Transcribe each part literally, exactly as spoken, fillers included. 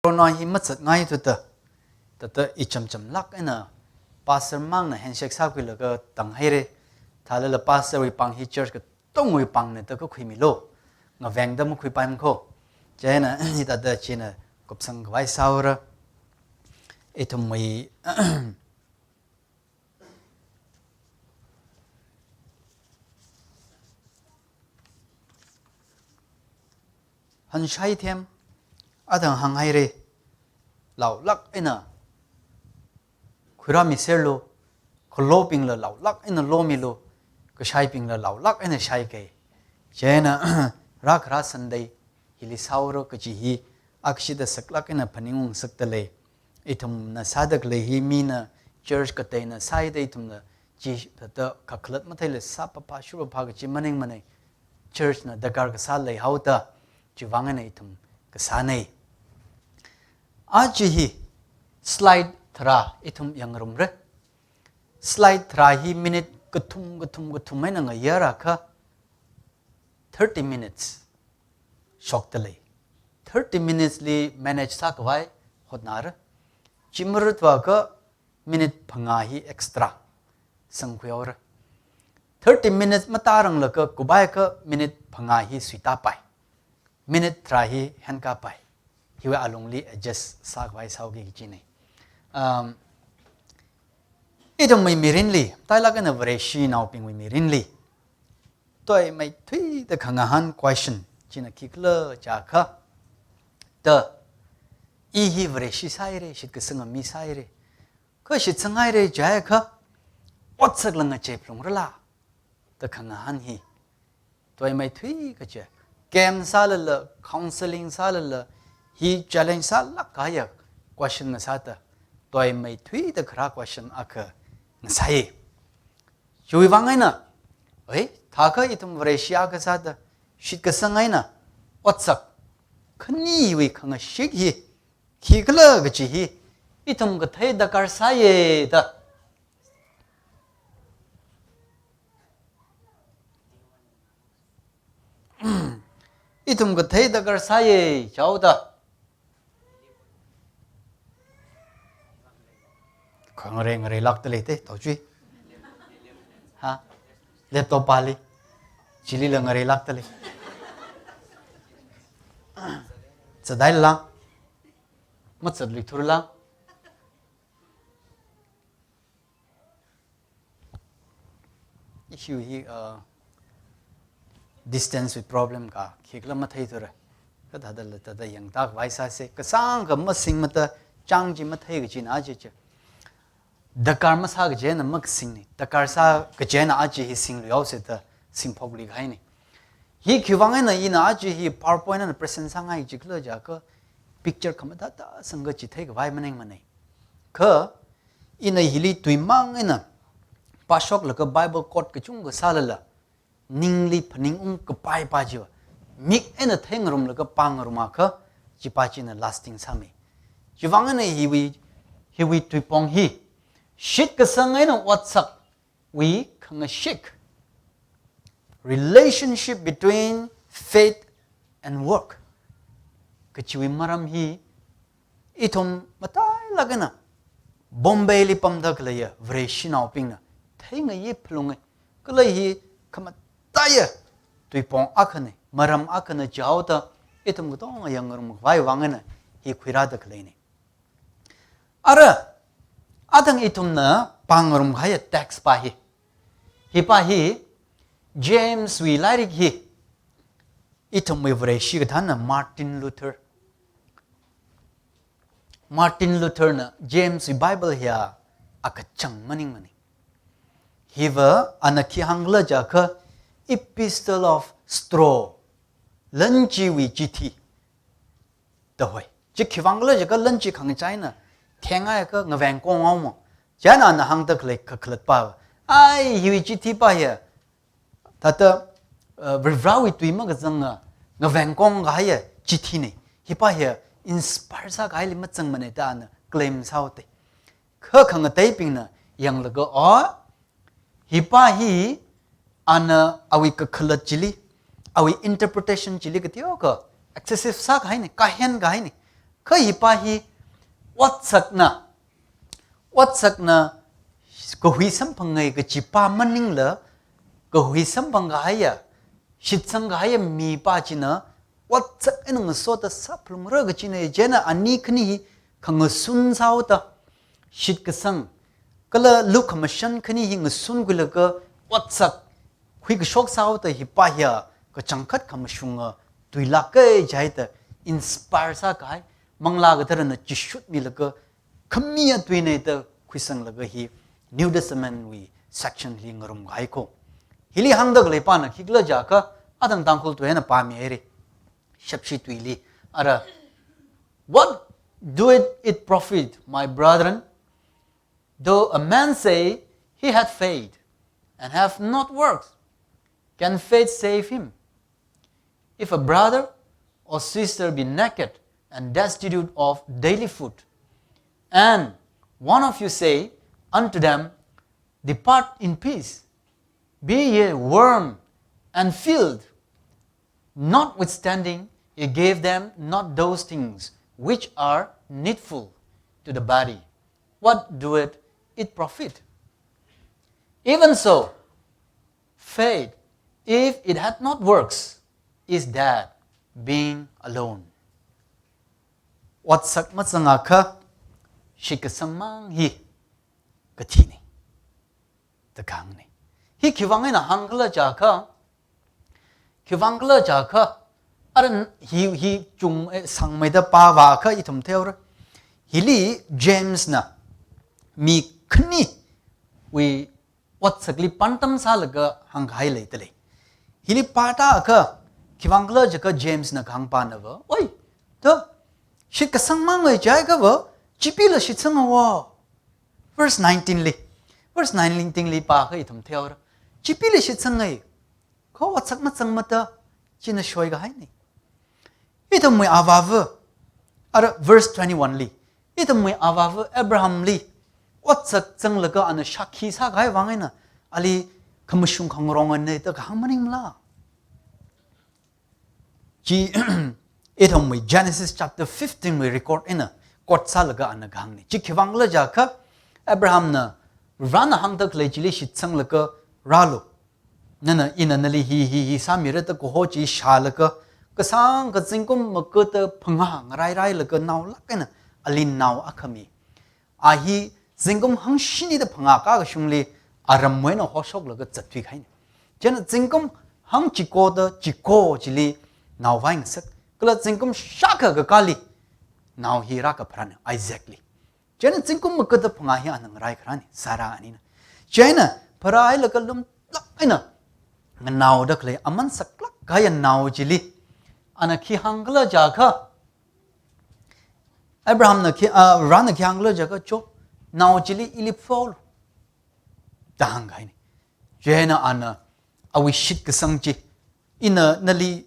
Corona hi mazatngai thuda, thāda ichamchamlāk eina pastor mangna handshake sākhuilaga tanghaira. Thālala pastor wui pāng hi church katongwui pāngna da kakhuimilu. Ngavengda makhuipaimana kho. Chieina hithāda china kupsang khavai sāura. Ithumwui Hanshai Them, athang hānghaira, laolāk eina khuirāmiserlu, khalobingla laolāk eina lomilu, kashaibingla laolāk eina shaika. Chieina rākhara Sunday hili sāura kaji hi, akshida saklāk eina phaningung ngasakda lei. Ithumna sāda khalei hi mina church kateina sāida ithumna chi thāda kakhalat matheila sā papa shura papa kaji maningmana. Church na darkar kasā leihaoda, chiwui vang eina ithum kasāna. Aja hi slide tharā ithum yangngarumra. Slide tharā hi minute kathum, kathum, kathum eina ngayārakha thirty minutes shokta lei. Thirty minutes li manage sākhavai hotnara. Chi marut vākha minute phangā hi extra sangkhuihaora. Thirty minutes matāranglakha kubai kha minute phangā hi suitāpai. Minute tharā hi henkāpai. Hiwui alungli adjust sākhavai sāuki kajina. Um, ithumwui mirinli, matailāk eina Vareshinaobingwui mirinli, toimeithuida khangahān question china khikhala jiakha, da, i hi Vareshi sāhaira, shitkasanga mi sāhaira, kha shitsanghaira jiakha, otsakla ngachei phalungrala, da khangahān hi toimeithui kaje. Camp sālala, counseling sālala, hi challenge sālāk kahaiya question ngasāda, toimeithuida kharā question akha ngasāi. Chiwui vang eina, ei, thākha ithum Vareshi akha sāda, shitkasang eina otsak khaniwui khangashik hi khikhala kaji hi ithum kathei darkar sāya da. Ithum kathei darkar sāya, jihaoda. Khangarei ngareilākda lei te, tao chui. Ha? Laptop pali. Chilila ngareilākda lei. Zatdaila. Mazatluithurala. Issue hi, uh, distance wui problem ka, khikhala matheithura. Kha thādala thāda yangda khavai sāsa, kasāngkha masingmada, chang chi mathei kajina aja chi. Darkar masā kajina makasingna, darkar sā kajina aja hi singluihaosa da singphokluikahaina. Hi khiwui vang eina ina aja hi PowerPoint eina present sāngai jikhala jiakha picture khamathāthā sangkha chitheikhavai maningmana. Kha ina hili tuimang eina pāshoklaga Bible quote kachungkha sālala, ningli phaningung kapai pa chiva, mik eina theingarumlaga pāngarumakha, chi pa china lasting sāmi. Chiwui vang eina hiwui, hiwui tuipong hi, shitkasang eina otsakwui khangashik, relationship between faith and work kachiwui maram hi, ithum matailāk eina Bombay li pamda khaleiya Vareshinaobingna theingayi phalunga. Kala hi khamataiya tuipong akhana, maram akhana jihaoda ithum katonga yangngarum khavai vang eina hi khuirāda khaleina. Ara, athang ithumna pāngarum kahaiya text pa hi. Hi pa hi, James wui lairik hi, ithumwui Vareshi kathānna Martin Luther. Martin Luther na James wui Bible hiya akachang maningmana. Hiva ana khi hāngkhala jiakha Epistle of Straw, lanchiwui chithi da hoi. Chi khiwui vang khala jiakha lanchi khangachei eina thengakha ngaveng konghaowa. Chieina ana hāngda khalei kakhalat pa, ai, hiwui chithi pa hiya thāda, uh, Varivarāwui tui makazanga ngaveng kongkahaiya chithina. Hi pa hiya inspire sākahaili mazangmana da ana claim sāhaoda. Kha khangateibingna yanglaga, oh, hi pa hi ana awui kakhalat chili, awui interpretation chili kateokha excessive sākahaina, kahenkahaina. Kha hipa hi otsakna, otsakna kahui samphangai kachi pa maningla, kahui samphang kahaiya, shitsang kahaiya mipa china otsak eina ngasoda sāphalungra kachina. Chieina ani khani hi khangasun sāhaoda, shitkasang, kala lukhamashan khani hi ngasunkhuilaga otsak huikashok sāhaoda hipa hiya kachangkhat khamashunga tuilāka jihaida inspire sākahai, Manglā Katharana chishut milaga khamiya tuina da khuisanglaga hi New Testament wui section li ngarumkahai ko. Hili hāngda khalei pana khikhala jiakha, adang Tangkhul tui eina pāmihaira. Shepshi tuili. Ara, "What do it, it profit, my brethren, though a man say he hath faith and have not works? Can faith save him? If a brother or sister be naked and destitute of daily food, and one of you say unto them, 'Depart in peace, be ye warm and filled,' notwithstanding ye gave them not those things which are needful to the body, what doeth it profit? Even so, faith, if it hath not works, is dead, being alone." Otsak mazangakha shitkasangmang hi kathina da kahāngna. Hi khiwuivang eina hāngkhala jiakha, khiwuivang khala jiakha, ara hi, hi chung, eh, sangmeida pāvāakha ithum theira. Hili James na mi khaniwui otsakli pāntam sālaga hāngkahai leidalei. Hili pātāakha, khiwuivang khala jiakha James na kahāng panava, "Oi, to, shitkasangmang ngai jiakhava, chipila shitsanga wo." Verse nineteen li, verse nineteen li pāakha ithum theira. Chipila shitsangai, kha otsak mazangmada, china shoikahaina. Ithumwui avāva, ara verse twenty-one li, ithumwui avāva Abraham li otsak zanglaga ana shākhi sākahai vang eina, ali khamashung khangarong ana da kahāng maningmala? Chi, ithumwui Genesis chapter fifteen wui record eina quote sālaga ana kahāngna. Chi khiwuivang khala jiakha, Abraham na Varena hāngda khalei chili shitsanglaga rālu. Nana, ina nali hi, hi, hi sāmira da kaho chi shālaga, kasāngkha zingkum magada phangā ngarairai laga naolāk eina ali nao akha mi. A hi zingkum hangshini da phangā kakashungli aramwui eina hoshoklaga zatthuikahaina. Chieina zingkum hangchiko da chiko chili nao vaingasak. Kala zingkum shākha kakāli nao hi rākapharāna, Isaac li. Chieina zingkum magada phangā hi ana ngaraikharāna, Sarah anina. Chieina pharāhailaga lumlāk eina nganaoda khalei aman saklāk kahaiya nao chili ana khi hāngkhala jiakha, Abraham na khi, ah, Varena khi hāngkhala jiakha, "Cho, nao chili ili phuhaolu," da hāngkahaina. Chieina ana awui shitkasang chi, "Ina nali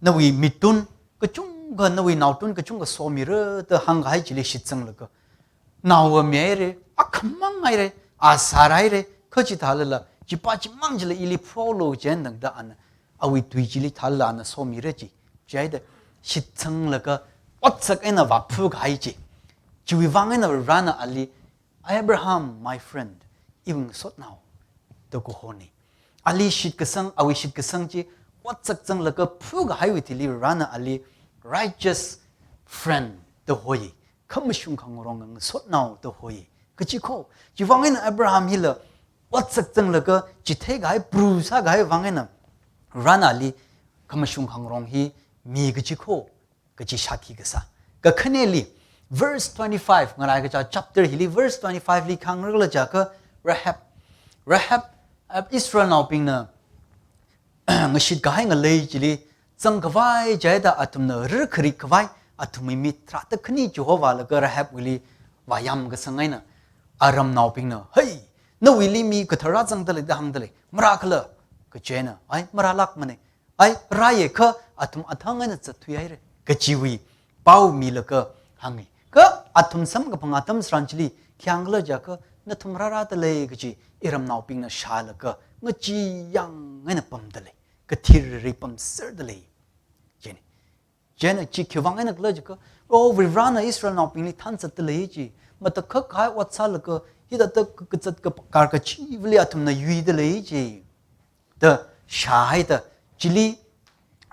nawui mitun kachungkha, nawui naotun kachungkha somira," da hāngkahai chili shitzanglaga, "Naova mihaira, akhamang haira, a sāra haira, kha chithālala, chipa chimang chila ili phuhaolu," chieina tangda ana awui tui chili thālala ana somira chi. Chihaida shitsanglaga otsak eina vāphukahai chi. Chiwui vang eina Varena ali, "Abraham, my friend, iwui ngasotnao," da kahona. Ali shitkasang, awui shitkasang chi otsak zanglaga phukahaiwui thili Varena ali righteous friend da hoi, khamashung khangarong ngasotnao da hoi kachi ko. Chiwui vang eina Abraham hila otsak zanglaga chitheikahai, pru sākahai vang eina Varena ali khamashung khangarong hi mi kachi ko, kachi shākhi kasā. Kakhaneli, verse twenty-five, ngarai kacha chapter hili verse twenty-five li khi hāngra khala jiakha, Rahab, Rahab, ah, Israelnaobingna ngashitkahai ngalei chili zangkhavai jihaida athumna rirkharik khavai, athumwui mi tharāda khani chihovālaga Rahabwuili vāyamkasang eina aramnaobingna, "Hei, nawuili mi kathara zangdalei da hāngdalei, marākhala?" kachi eina, "Ai, marālākmana. Ai, rāya kha athum athang eina zatthui haira," kachiwui pao milaga hānga. Kha athum samkaphang atam tharan chili khi hāngkhala jiakha, "Nathum rārādalei kachi iramnaobingna shālaga ngachee yang eina pamdalei, kathirli pamserdalei," jina. Chieina chi khiwuivang eina khala jiakha, oh, Varivarana Israelnaobingli thanzatda lei ji. Matakhak kahai ot sālaga, hithāda ka-, kazat ka-, kar kachivali athumna yuida lei ji da shāhaida, chili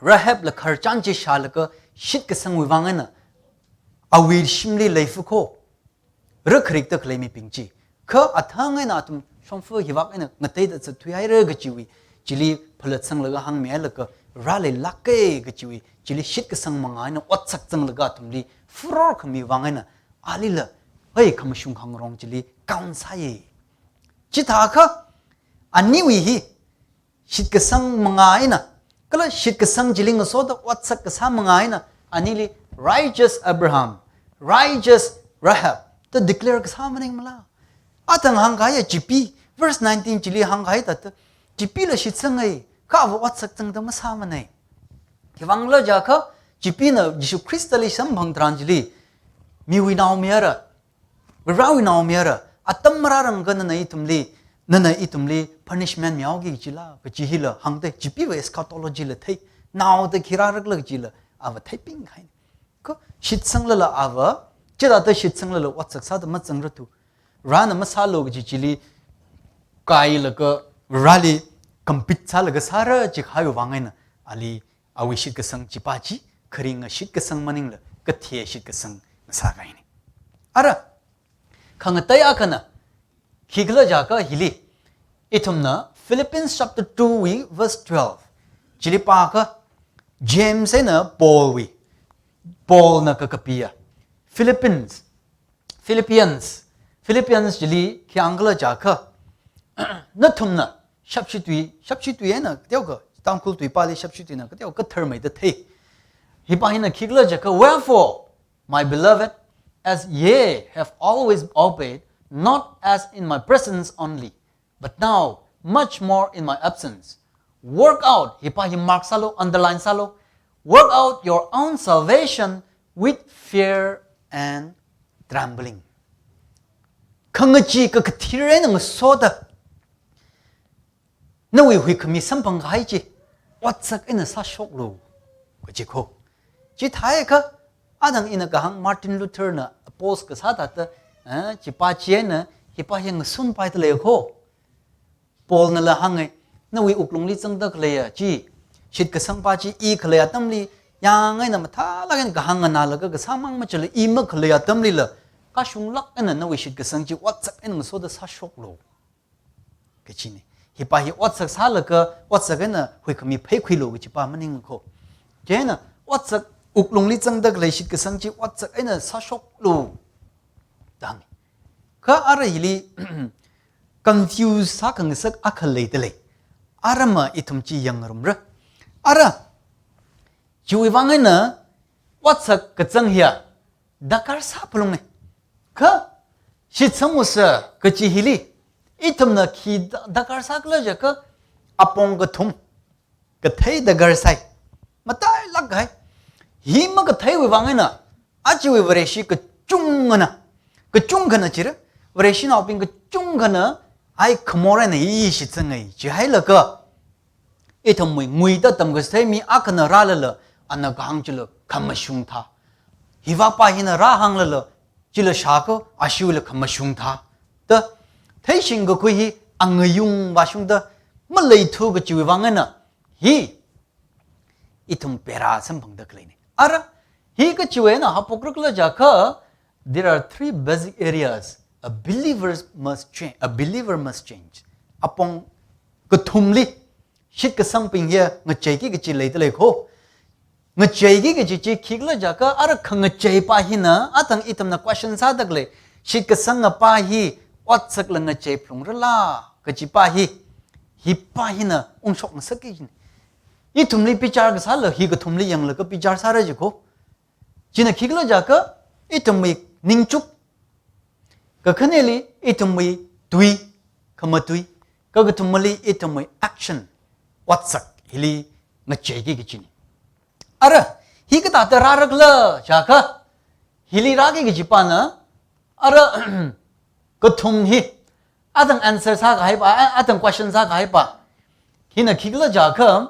Rahabla khararchan chi shālaga, shitkasangwui vang eina awui shimli leifakho rakharik da khalei mibing chi. Kha athang eina athum shongfa hiwak eina ngateida zatthuihaira kajiwui, chili phalatsanglaga hāngmihailaga, rāleilāka kajiwui, chili shitkasang manga eina otsak zanglaga athumli furor khami vang eina, alila, hei, khamashung khangarong chili count sāya. Chithākha, aniwui hi, shitkasang manga eina, kala shitkasang chili ngasoda otsak kasā manga eina, anili righteous Abraham, righteous Rahab da declare kasā maningmala. Athang hāngkahaiya chipi, verse nineteen chili hāngkahai thāda, chipila shitsangai, kha ava otsak zangda masāmanei. Khiwuivang khala jiakha, chipina Jishu Khristali samphang tharan chili, miwui naomayara, Varewui naomayara, atam marārangakha nana ithumli, nana ithumli punishment mihaoki kajila, kaji hila hāngda, chipiva eschatology la thei, naoda khi rārakhala kajila, ava theipingkahai. Kha shitsanglala ava, chithāda shitsanglala otsak sāda mazangrarthu. Rana masālu kaji chili kailaga, rali compete sālaga sāra jihaiwui vang eina, ali awui shitkasang chipa chi, kharinga shitkasang maningla, kathi shitkasang ngasākahaina. Ara, khangatei akhana, khikhala jiakha hili, ithumna Philippians chapter two wui verse twelve. Chili pākha, James eina Paul wui, Paulna kakapiya. Philippians, Philippians, Philippians chili khi hāngkhala jiakha, nathumna, shapshi tui, shapshi tui eina kateokha, Tangkhul tuipāli shapshi tuina kateokha katharmeida thei. Hipa hina khikhala jiakha, wherefore, my beloved, as ye have always obeyed, not as in my presence only, but now much more in my absence. Work out, hipa hi mark sālu, underline sālu, work out your own salvation with fear and trembling. Khangachee kakathar eina ngasoda, nawui huikhami samphangkahai chi, otsak eina sāshoklu, kaji kho. Chithākha, athang ina kahāng Martin Luther na oppose kasā thāda, eh, chipa chieina, hipa hi ngasunpaida lei kho. Paulnala hānga, nawui wuklungli zangda khaleiya chi, shitkasangpa chi i khalei atamli, yang eina mathālāk eina kahāng nganālaga kasāmang machila i makhalei atamlila, kashunglāk eina nawui shitkasang chi otsak eina ngasoda sāshoklu, kajina. Hipa hi otsak sālaga, otsak eina huikhami pheikhuilu kajipa maning kho. Chieina, otsak wuklungli zangda khalei shitkasang chi otsak eina sāshoklu, da hānga. Kha ara hili, confuse sākhangasak akha leida lei. Ara ma ithum chi yangngarumra. Ara, chiwui vang eina, otsak kazang hiya, darkar sāphalunga. Kha, shitsangusa kaji hili, ithumna khi da-, darkar sākhala jiakha, apong kathum kathei darkar sai. Matailāk kahai. Hi makatheiwui vang eina, achiwui Vareshi kachungkhana, kachungkhana chira, Vareshinaobing kachungkhana, ai khamor eina hi shitsangai, jihailaga, ithumwui nguida tamkasāthei mi akhana rālala, ana kahāng chila khamashung thā. Hiva pa hina rāhānglala, chila shākha, ashiwuila khamashung thā. Da, theishing kakhui hi angayung vāshungda maleithu kajiwui vang eina, hi ithum pera samphangda khaleina. Ara, hi kachiwui eina haophokra khala jiakha, there are three basic areas a believer must change, a believer must change. Apong kathumli, shitkasangbing hiya ngacheiki kaji leida lei kho. Ngacheiki kaji chi khikhala jiakha ara khangacheipa hina, athang ithumna question sāda khalei, shitkasangapa hi otsakla ngachei phalungrala kajipa hi, hipa hina ungshokngasakki kajina. Ithumli bichar kasāla hi kathumli yanglaga bichar sāra ji kho. China khikhala jiakha ithumwui ningchuk, kakhaneli ithumwui tui, khamatui, kakathumali ithumwui action, otsak, hili ngacheiki kajina. Ara, hi kathāda rāra khala jiakha, hili rāki kajipana, ara, kathum hi, athang answer sākahaipa, a-, athang question sākahaipa, hina khikhala jiakha,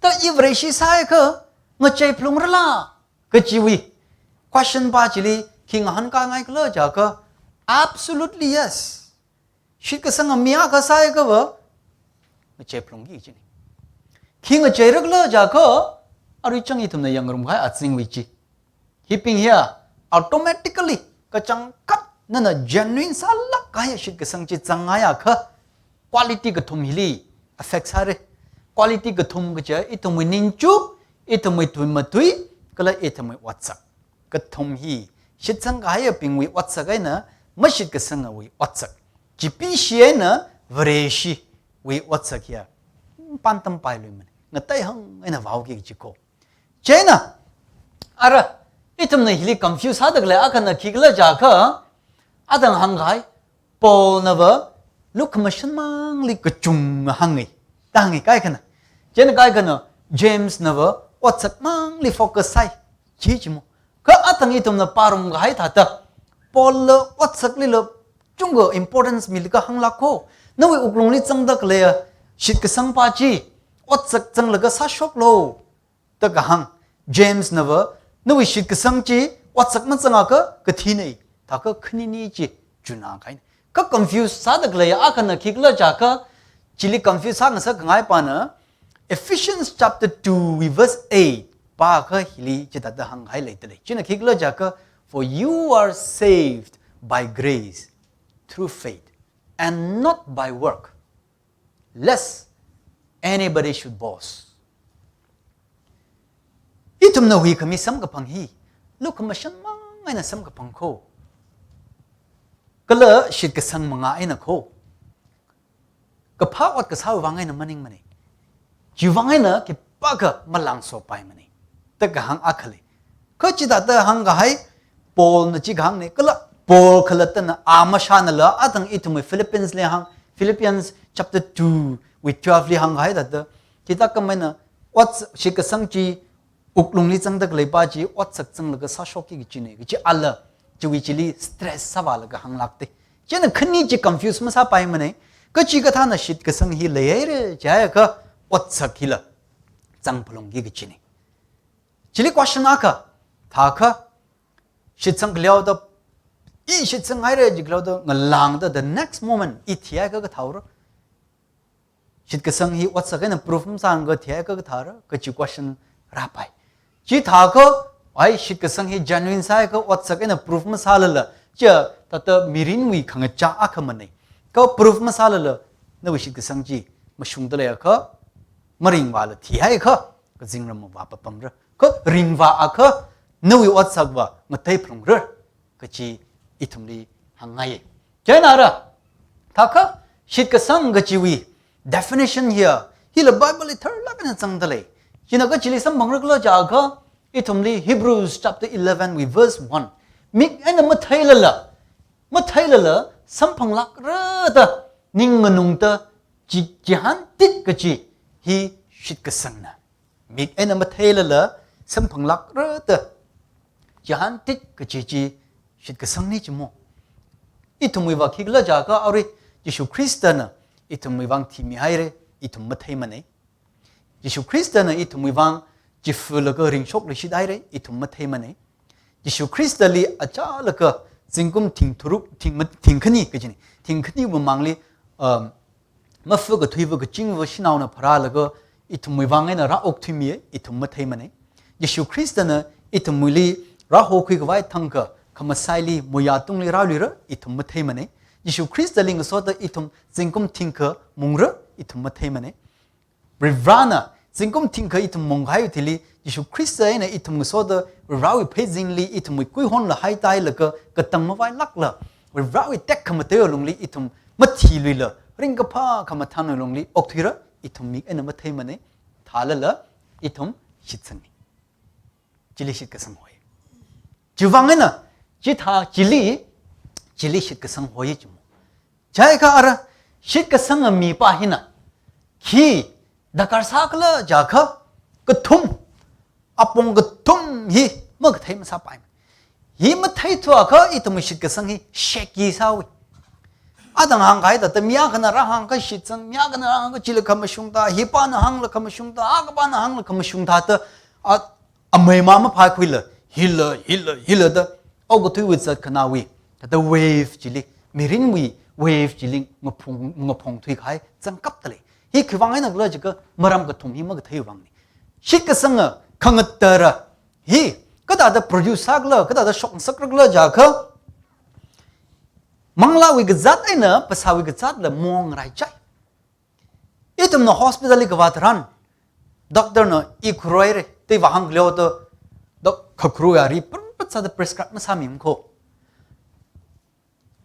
ta i Vareshi sāakha, Ngachei phalungrala kajiwui question pa chili khi ngahānkāngai khala jiakha, absolutely yes. Shitkasanga mi akha sāhaiakhava ngachei phalungki kajina. Khi ngacheira khala jiakha, arui chang ithumna yangngarumkahai azingwui chi, hibing hiya automatically kachangkhat nana genuine sālāk kahai shitkasang chi zanghaiakha, quality kathum hili affect sāra. Quality kathum kaja ithumwui ningchuk, ithumwui tui matui, kala ithumwui otsak. Kathum hi shitsang kahaiyabingwui otsak eina mashitkasangawui otsak, chipeeshi eina Vareshiwui otsak hiya pāntampailuimana. Ngateihang eina vāhaoki kaji ko. Chieina, ara, ithumna hili confuse sāda khalei akhana khikhala jiakha, athang hāngkahai, Paulnava lukhamashan mangli kachungkha hānga da hānga kaikhana. Chieina kaikhana, Jamesnava otsak mangli focus sāi, chi chi mo. Kha athang ithumna pārumkahai thāda, Paulva otsaklila chungkha importance milaga hānglāk ko. Nawui wuklungli zangda khaleiya shitkasang pa chi otsak zanglaga sāshoklu da kahāng. Jamesnava nawui shitkasang chi otsak mazangakha kathina, thākha khanini chi chunna kahaina. Kha confuse sāda khaleiya akhana khikhala jiakha, chili confuse sāngasakkhangai pana, Ephesians chapter two wui verse eight pa kha hili chithāda hānghai leidalei. China khikhala jiakha, "For you are saved by grace through faith, and not by work, lest anybody should boast." Ithumna huikhami samkaphang hi lukhamashan mang eina samkaphang ko, kala shitkasang manga eina ko. Kaphā ot kasāwui vang eina maningmana. Chiwui vang eina khipākha malangsopaimana da kahāng akha lei. Kha chithāda hāngkahai Paulna chi kahāngna, kala Paul khalattana a mashānala athang ithumwui Philippiansli hāng, Philippians chapter two wui twelve li hāngkahai thāda, chithākhameina ot shitkasang chi wuklungli zangda khalei pa chi otsak zanglaga sāshokki kajina kaji ala chiwui chili stress sāvālaga hānglākta. Chieina khani chi confuse masāpaimana, kachikathāna shitkasang hi leihaira jiakha otsak hila zang phalungki kajina. Chili question akha, thākha shitsang khaleoda, i shitsanghaira ji khaleoda ngalāngda, the next moment i thihaiakha kathāora? Shitkasang hi otsak eina proof masāakha thihaiakha kathāora kaji question rāpai. Chithākha, ai, shitkasang hi genuine sāhaiakha otsak eina proof masālala, chi thāda mirinwui khangachā akhamana. Kha proof masālala nawui shitkasang chi mashungda leiakha, maringvāla thihaiakha, kazingram mavāpapamra. Kha ringvāakha nawui otsakva ngatei phalungra kaji ithumli hāngngai. Chieina ara, thākha shitkasang kajiwui definition hiya, hila Bible li tharlāk eina zangda lei. China kachili samphangra khala jiakha, ithumli Hebrews chapter eleven wui verse one. Mik eina matheilala, matheilala samphanglākra da ning nganungda chi, chihān tit kaji hi shitkasangna. Mik eina matheilala samphanglākra da chihān tit kaji chi shitkasangna chi mo. Ithumwui vang khikhala jiakha arui Jishu Khristana ithumwui vang thimihaira, ithum matheimana. Jishu Khristana ithumwui vang chifalaga ringshokluishithaira, ithum matheimana. Jishu Khristali achālakha zingkum thing tharuk, thing ma-, thing khani kajina, thing khani mamangli, um, mafa kathuiva kachingva shanaona pharālaga ithumwui vang eina rāokthuimiya, ithum matheimana. Jishu Khristana ithumwuili rāhokhui khavai thangkha khamasaili moyātungli rāluira, ithum matheimana. Jishu Khristali ngasoda ithum zingkum thingkha mungra, ithum matheimana. Varivarana zingkum thingkha ithum mungkahaiwui thili, Jishu Khrista eina ithum ngasoda Varivarawui pheizingli ithumwui kuihonla haitailaga katang mavailākla, Varivarawui tekhamateiwui lungli ithum mathiluila, ringkaphā khamathānwui lungli okthuira, ithum mik eina matheimana, thālala ithum shitsanga. Chili shitkasang hoi. Chiwui vang eina, chithā chili, chili shitkasang hoi chi mo. Jiakha ara, shitkasanga mipa hina khi darkar sākhala jiakha, kathum, apong kathum hi makathei masāpai. Hi matheithuakha ithumwui shitkasang hi shaky sāhaowa. Athang hāngkahai thāda, mi akhana rāhāngakha shitsang, mi akhana rāhāngakha chila khamashung thā, hipana hāngla khamashung thā, akhapana hāngla khamashung thā da, a, amei mamaphākhuila, hila, hila, hila da, okathuiwui zatkhanaowui, thāda wave chili, mirinwui wave chili ngaphung, ngaphungthuikahai zangkapta lei. Hi khiwuivang eina khala jiakha maram kathum hi makatheiwui vangna. Shitkasanga khangatāra hi kathāda produce sākhala, kathāda shokngasakra khala jiakha, manglāwui kazāt eina phasāwui kazātla maong raichai. Ithumna hospital li kavā tharan, doctor na i khuiroira, tui vāhāng khaleo da, doc, khakhurui ari pharphat sāda prescribe masāmimana kho.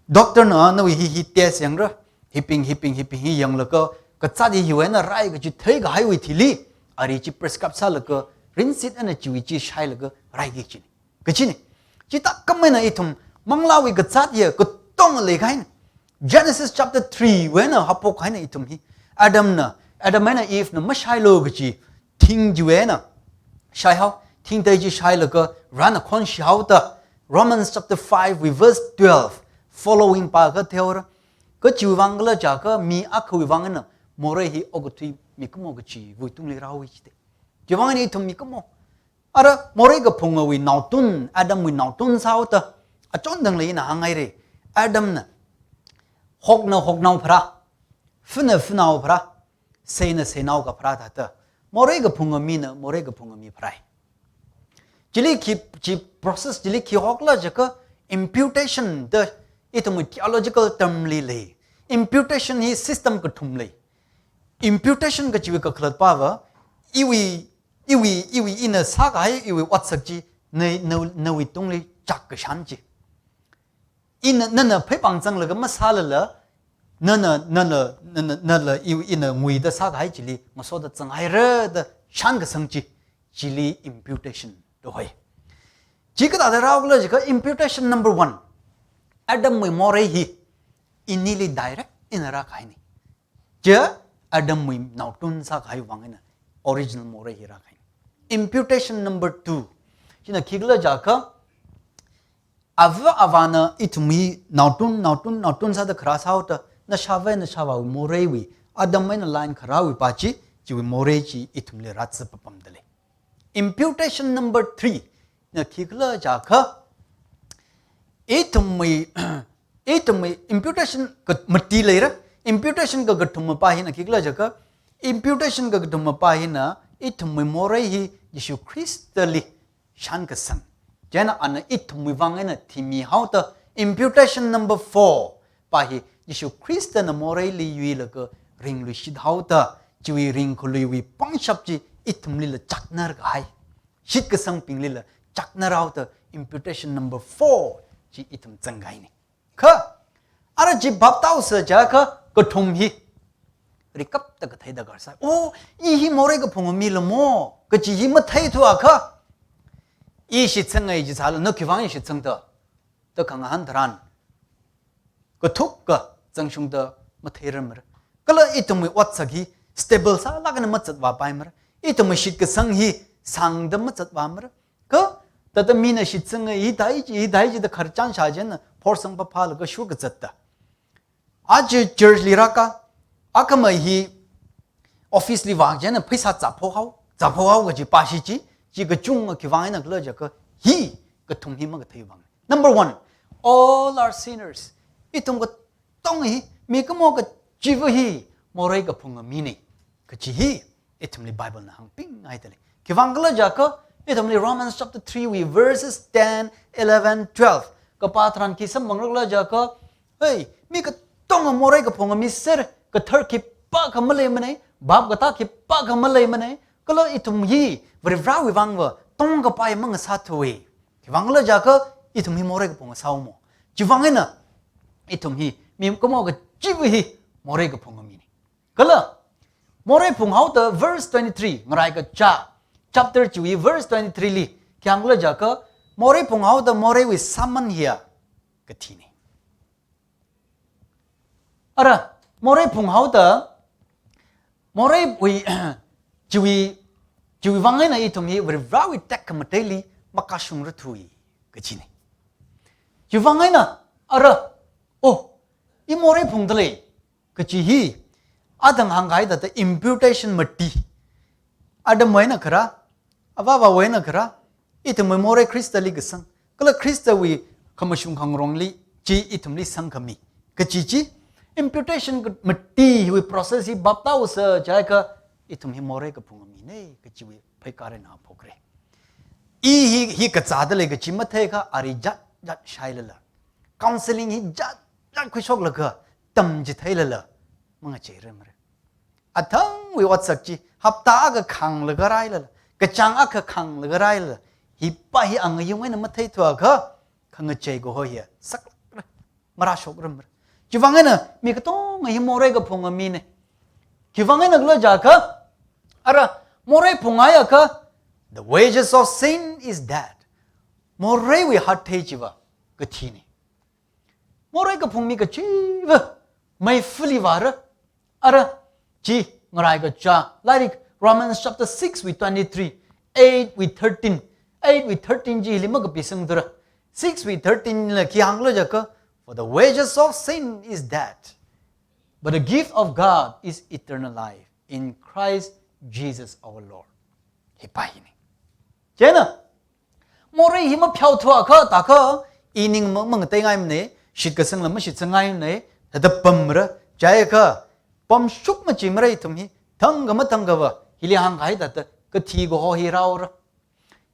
Doctor na nawui hi, hi test yangra, hibing, hibing, hibing hi yanglaga, kazāt hi hiwui eina rai kaji theikahaiwui thili, ari chi prescribe sālaga, rinsit eina chiwui chi shailaga, raiki kajina. Kajina. Chithākhamei eina ithum manglāwui kazāt hi katonga leikahaina. Genesis chapter three wui eina haophok eina ithum hi. Adam na, Adam eina Eve na mashailu kaji thing chiwui eina shaihao, thingtei chi shailaga rāna khonshihaoda. Romans chapter five wui verse twelve following pākha theora. Kha chiwui vang khala jiakha mi akhawui vang eina morei hi okathui mikumo kachiwui tungli rāhaowa jida. Chiwui vang eina ithum mikumo. Ara morei kaphungawui naotun, Adamwui naotun sāhaoda, achon tangla ina hānghaira. Adam na hokna hoknao pharā, fana fanao pharā, seina seinao kapharā thāda, morei kaphunga mina morei kaphunga mi pharāi. Chili khi, chi process chili khi hokhala jiakha imputation da ithumwui theological term li lei. Imputation hi system kathum lei. Imputation kachiwui kakhalatpava, iwui, iwui, iwui ina sākahai iwui otsak chi, na, na, nawui tungli chak kashan chi. Ina, nana pheipāng zanglaga masālala, nana, nana, nana, nala iwui ina nguida sākahai chili ngasoda zanghaira da shankasang chi, chili imputation da hoi. Chi kathāda rāhaokhala jiakha imputation number one. Adamwui morei hi inili direct ina rākahaina. Chieina Adamwui naotun sākahai vang eina original morei hi rākahaina. Imputation number two. China khikhala jiakha, ava avāna ithumwui naotun, naotun, naotun sāda kharā sāhaoda, nashāva, nashāvāwui moreiwui, Adam eina line kharāwui pa chi, chiwui morei chi ithumli rāzipapamda lei. Imputation number three na khikhala jiakha, ithumwui, ithumwui imputation ka mati leira, imputation kakathuma pa hina khikhala jiakha, imputation kakathuma pa hina ithumwui morei hi Jishu Khristali shankasang. Chieina ana ithumwui vang eina thimihaoda imputation number four pa hi Jishu Khristana moreili yuilaga ringluishit haoda, chiwui ringkhaluiwui pangshap chi ithumlila chaknar kahai. Shitkasangbinglila chaknar haoda imputation number four chi ithum zangkahaina. Kha, ara chi bhap tāhaosa jiakha kathum hi rikapta kathei darkar sai. Oh, i hi morei kaphunga mi lamo, kachi hi matheithuakha, i shitsangai jisāla, na khiwuivang i shitsangda, da khangahān tharan, kathuk kazangshungda matheirarmara. Kala ithumwui otsak hi stable sālāk eina mazatvāpaimara. Ithumwui shitkasang hi sāngda mazatvāmara. Kha, thāda mina shitsangai, hithai chi, hithai chi da khararchan shā chieina, phorsang phaphālaga shurkazatda. Aja church li rāka, akhama hi office li vāng chieina pheisā zāphokhao, zāphokhao kaji pāshi chi, chi kachunga khiwuivang eina khala jiakha hi kathum hi makathei vang. Number one, all are sinners. Ithum katonga hi, mikumo kachiva hi, morei kaphunga mina kachi hi ithumli Bible na hāngpinghaida lei. Khiwuivang khala jiakha, ithumli Romans chapter three wui verses ten, eleven, twelve kapā tharan khi samphangra khala jiakha, hei, mi katonga morei kaphunga mi sera, kathar khipākha maleimanei, bhap katā khipākha maleimanei, kala ithum hi Varivarāwui vangva tongkapai mangasāthuwa. Khiwuivang khala jiakha, ithum hi morei kaphunga sāhaomo. Chiwuivang eina, ithum hi, mikumo kachiva hi, morei kaphunga mina. Kala, morei phunghaoda verse twenty-three, ngaraikacha chapter chiwui verse twenty-three li, khi hāng khala jiakha, morei phunghaoda moreiwui sāman hiya kathina. Ara, morei phunghaoda, moreiwui, chiwui, chiwui vang eina ithum hi Varivarāwui tekhamateili makashungrarthuwa kajina. Chiwui vang eina, ara, oh, i morei phungda lei kachi hi, athang hāngkahai thāda imputation mati. Adam eina kharā, Avāvawui eina kharā, ithumwui morei Khristali kasang, kala Khristawui khamashung khangarongli chi ithumli sangkhami kachi chi, imputation ka-, mati hiwui process hi baptausa jiakha, ithum hi morei kaphunga mina kachiwui pheikar eina phokra. I hi, hi kazāda lei kachi matheiakha ari jat jat shailala, counseling hi jat jat khuishoklaga tamchitheilala, mangacheirarmara. Athangwui otsak chi, hapta akha khānglaga railala, kachāng akha khānglaga railala, hi pa hi angayung eina matheithuakha, khangachei kaho hi saklakra, marāshokrarmara. Chivang eina mi katonga hi morei kaphunga mina. Chivang eina khala jiakha, ara, morei phungaiakha, the wages of sin is death. Moreiwui hathei chiva kathina. Morei kaphung mi kachiva meifali vāra. Ara, chi ngarai kachā lairik Romans chapter six wui twenty-three, eight wui thirteen, eight wui thirteen chili makapisangthura. Six wui thirteen la khi hāngkhala jiakha, "For the wages of sin is death, but the gift of God is eternal life in Christ Jesus our Lord." Hi pa hina. Chieina, morei hi mapheothuakha, tākha, i ning mang, mangateingaimana, shitkasangla mashitsangngaimana, thāda pamra, jiakha, pamshuk machimara ithum hi, thangkha mathangkhava, hili hāngkahai thāda, kathi kaho hi rāura.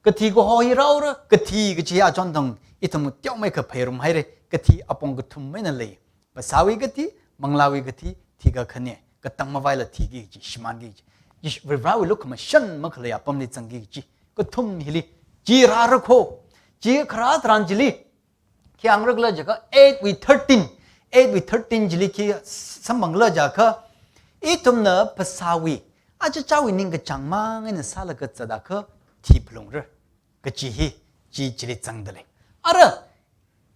Kathi kaho hi rāura, kathi kachi achon thang, ithum teomeikha pheirumhaira, kathi apong kathum eina lei. Phasāwui kathi, manglāwui kathi, thikakhane, katang mavaila thiki kachi, shimānki kachi. Jish-, Varivarāwui lukhamashan makhalei apamli zangki kachi. Kathum hili, chi rāra kho, chi kharā tharan chili, khi hāngra khala jiakha, eight wui thirteen, eight wui thirteen chili khi samphangkhala jiakha, ithumna phasāwui, achichāwui ningkachāng mang eina sālaga zatakha, thi phalungra kachi hi, chi chili zangda lei. Ara,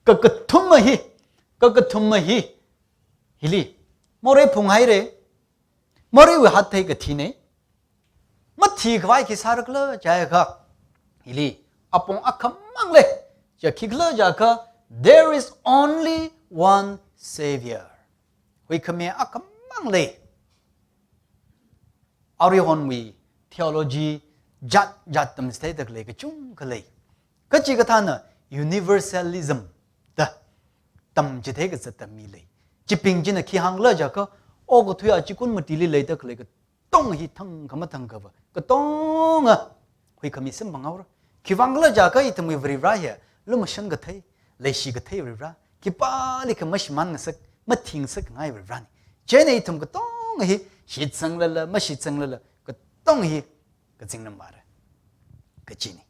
kakathuma hi, kakathuma hi, hili, morei phunghaira, moreiwui hathei kathina, mathikhavai khi sāra khala jiakha, hili, apong akhamang lei, chi khikhala jiakha, there is only one Savior. Huikhami akhamang lei. Arihonwui theology jat jat tamchitheida khalei kachungkha lei. Kachikathāna universalism da tamchithei kazat mi lei. Chibing china khi hāngkhala jiakha, okathui achikun matili leida khalei katong hi thangkha mathangkhava, katonga huikhami samphanghaora. Khivang khala jiakha ithumwui Varivarā hi, lumashan kathei, leishi kathei Varivarā, khipālikha mashimānngasak, mathingngasakngai Varivarāna. Chieina ithum katonga hi, shitsanglala, mashitsanglala, katonga hi, kazingram vāra kachina.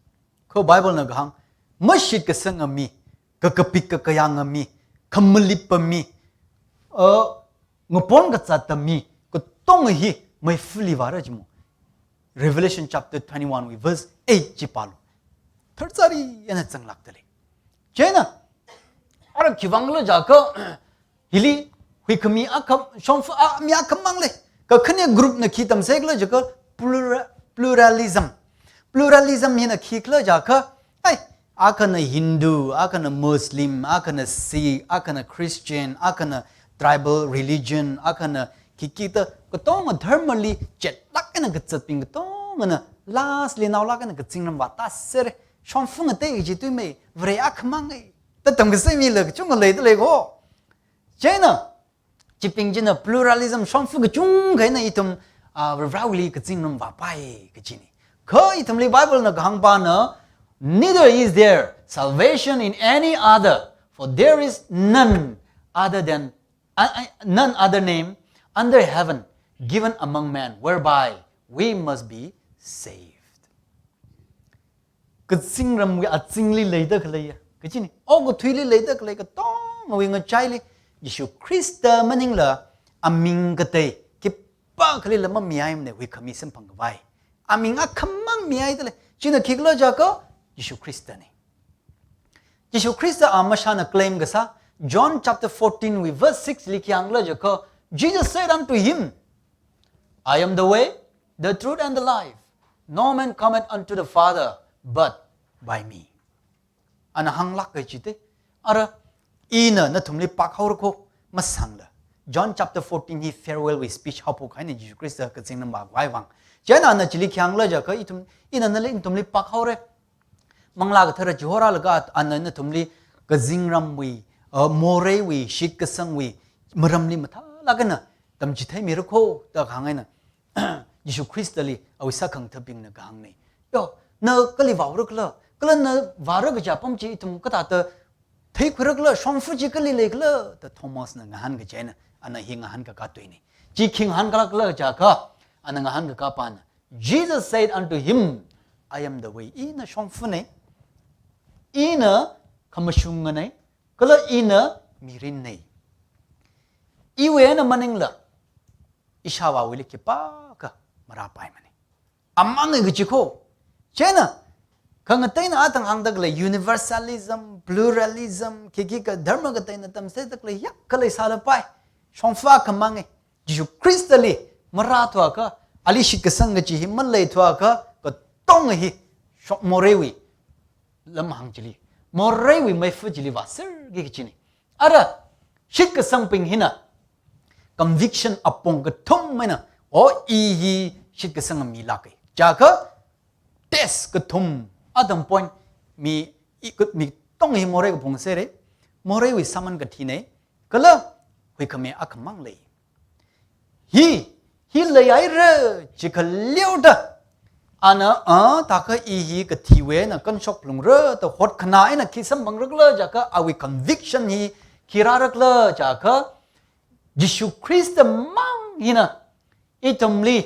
Kha Bible na kahāng, mashitkasanga mi, kakapik kakayānga mi, khamalipa mi, uh, ngapon kazata mi, katonga hi meifali vāra jimo. Revelation chapter twenty-one wui verse eight chi pālu. Tharchari eina zanglākda lei. Chieina, ara khivang khala jiakha, hili, huikhami akham, shongfa a, mi akhamang lei. Kakhane group na khi tamsa khala jiakha plura-, pluralism. Pluralism hina khikhala jiakha, ai, akhana Hindu, akhana Muslim, akhana Sikh, akhana Christian, akhana tribal religion, akhana khikhi da, katonga dharmali chetlāk eina kazatbing katongana, lastli naolāk eina kazingram vātāsera. Shongfa ngatei kaji tui mei, Vare akhamang ei. Da tamkasei mila kachungkha leida lei kho. Chieina, chibing china pluralism shongfa kachungkha eina ithum, ah, Varivarāwuili kazingram vāpai kachina. Kha ithumli Bible na kahāngpana, "Neither is there salvation in any other, for there is none other than, uh, uh, none other name under heaven given among men whereby we must be saved." Kazingramwui azingli leida khaleiya kachina. Okathuili leida khalei katongawui ngachaili, Jishu Khrista maningla aming katei khipākhalila mamihaimana, huikhami samphang khavai. Aming akhamang mihaida lei. China khikhala jiakha, Jishu Khristana. Jishu Khrista a mashāna claim kasā, John chapter fourteen wui verse six li khi hāngkhala jiakha, Jesus said unto him, "I am the way, the truth, and the life. No man cometh unto the Father but by me." Ana hānglāk kahai chite, ara, ina nathumli phākhaora kho, masangla, John chapter fourteen hi farewell wui speech haophok haina Jesu Christ kazing namba khavai vang. Chieina ana chili khi hāngla jiakha ithum, ina nali ithumli pākhaora. Manglā Kathara chihorālaga ana nathumli kazingramwui, uh, moreiwui, shitkasangwui maramli mathālāk eina tamchitheimira kho da kahāng eina Jesu Christli awui sākhangathabingna kahāngna. Yo, na kali vāura khala, kala na vāra kaja apam chi ithum kathāda theikhuira khala, shongfa chi kali lei khala, da Thomasna ngahān kaji eina, ana hi ngahānkakā tuina. Chi khi ngahānkakā khala jiakha, ana ngahānkakā pana. Jesus said unto him, "I am the way." Ina shongfana, ina khamashungana, kala ina mirinna. Iwui eina maningla, ishāvāwuili khipākha marāpaimana. Amang kaji kho. Chieina, khangateina athang hāngda khalei universalism, pluralism, khikhi ka dharma kateina tamsāda khalei yak khalei sālapai. Shongfa khamanga. Jesu Christli marāthuakha, ali shitkasang kaji hi maleithuakha, katonga hi shok moreiwui lamhāng chili, moreiwui meifa chili vāserki kajina. Ara, shitkasangbing hina conviction apong kathum eina, o, i hi shitkasanga milāka. Jiakha test kathum, atam point mi, i, ka, mi tong hi morei kaphung sāra, moreiwui sāman kathina, kala huikhami akhamang lei. Hi, hi leihaira, jikhaleoda. Ana, a, thākha i hi kathiwui eina kanshok phalungra, da hotkhanā eina khi samphangra khala jiakha, awui conviction hi khi rāra khala jiakha, Jesu Christ mang hina, ithumli,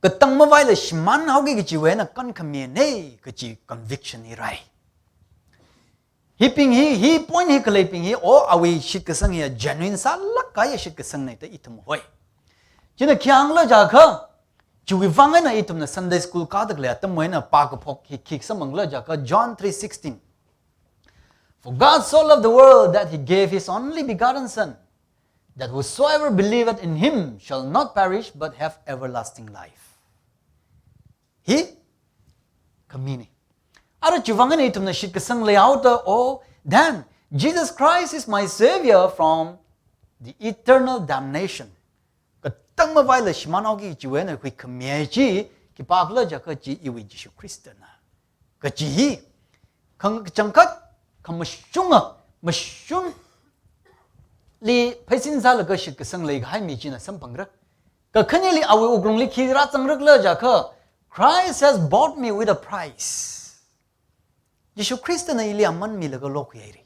katang mavaila shimānhaoki kajiwui eina kankhamina, kaji conviction hi rāi. Hibing hi, hi point hi khaleibing hi, o, awui shitkasang hi genuine sālāk kahai shitkasangna da ithum hoi. Chieina khi hāngla jiakha, chiwui vang eina ithumna Sunday school kāda khalei atamwui eina pākaphok hi khi samphangla jiakha, John three sixteen. "For God so loved the world that he gave his only begotten Son, that whosoever believeth in him shall not perish but have everlasting life." Hi khamina. Ara chiwui vang eina ithumna shitkasang leihaoda, "Oh, then Jesus Christ is my Savior from the eternal damnation." Katang mavaila shimānhaoki kajiwui eina huikhami chi khipākhala jiakha chi iwui Jesu Christna kaji hi, khang-, kachangkhat khamashunga, mashunli pheisin sālaga shitkasang leikahai mi china samphangra. Kakhaneli awui wuklungli khi rāzangra khala jiakha, "Christ has bought me with a price." Jesu Christna ili aman milaga lokhuihaira.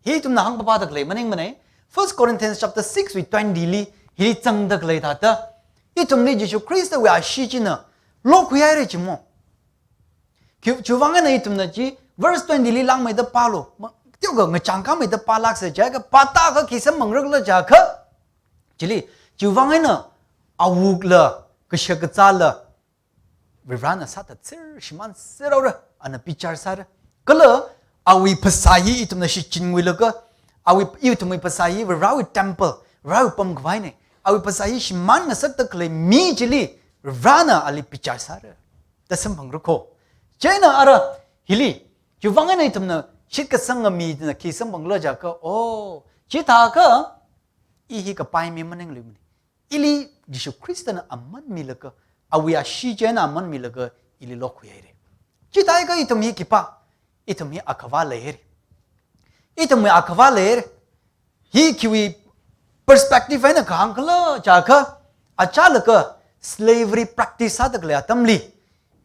Hi ithumna hāngpapāda khalei maningmana. First Corinthians chapter six wui twenty li, hili zangda khalei thāda, ithumli Jesu Christwui ashee china lokhuihaira jimo. Khi, chiwui vang eina ithumna chi, verse twenty li langmeida pālu, ma, teokha ngachang kameida pālāksa jiakha, pātākha khi samphangra khala jiakha, chili, chiwui vang eina awukla, kashak kazāla, Varivarana sāthatser, shimānser haora, ana bichar sāra. Kala, awui phasā hi ithumna shichinwuilaga, awui, ithumwui phasā hi Varivarawui temple, Varivarawui pamkhavaina. Awui phasā hi shimān ngasakda khalei mi chili, Varivarana ali bichar sāra da samphangra kho. Chieina ara, hili, chiwui vang eina ithumna shitkasanga mina khi samphangla jiakha, "Oh, chithākha, i hi kapai mi maningluimana. Ili Jesu Christna aman milaga, awui ashee china aman milaga, ili lokhuihaira." Chithākha ithum hi khipā, ithum hi akhava leihaira. Ithum hi akhava leihaira. Hi khiwui perspective eina kahāng khala jiakha, achālaga slavery practice sāda khalei atamli,